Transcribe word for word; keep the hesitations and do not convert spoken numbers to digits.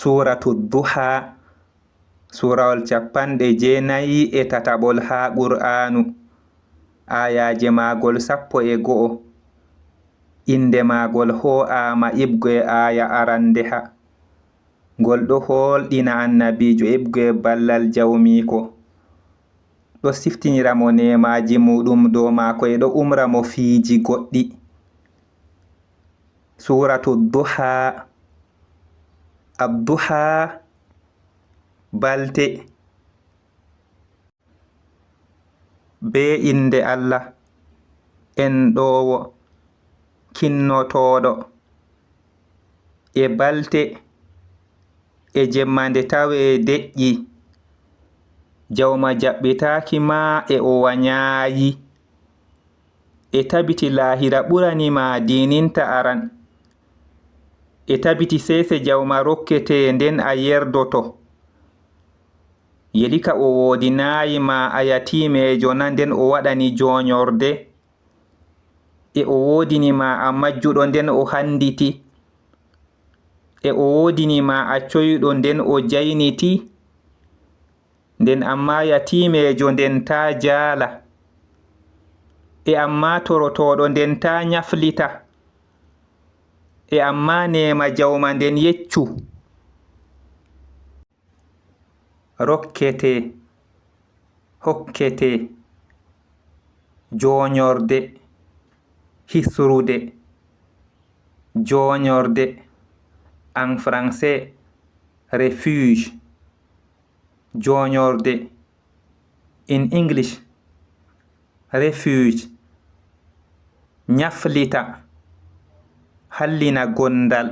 Suuratu Duha, suurawol cappanɗe jeenayi e tataɓol haa Qur'aanu, aayaaje maagol sappo e go'o. Innde maagol hoo'aama iɓgo e aaya arandeha. Ngol ɗo hoolɗina Annabiijo iɓgo e ballal Jawmiiko. Ɗo siftinira mo neemaaji muuɗum dow maako e ɗo umra mo fiiji goɗɗi. Suuratu Duha. Adduha, balte. Bee innde Allah, enɗoowo, kinnotooɗo. E balte, e jemma nde tawee deƴƴi, Jawma jaɓɓitaaki ma e o wanyaayi. E tabiti laahira ɓurani ma diininta aran. E tabiti seese Jawma rokkete nden a yerdoto. Yelika o woodinaayi ma a yatiimeejo na nden o waɗani joonyorde. E o woodini ma a majjuɗo nden o hannditi. E o woodini ma a coyɗo nden o jayniti. Nden amma yatiimeejo nden taa jaala. E amma torotooɗo nden taa nyaflita. E amma neema Jawma nden yeccu. Rokkete, hokkete, joonyorde, hisrude, joonyorde, en français, refuge, joonyorde, in English, refuge, nyaflita, hallina gondal,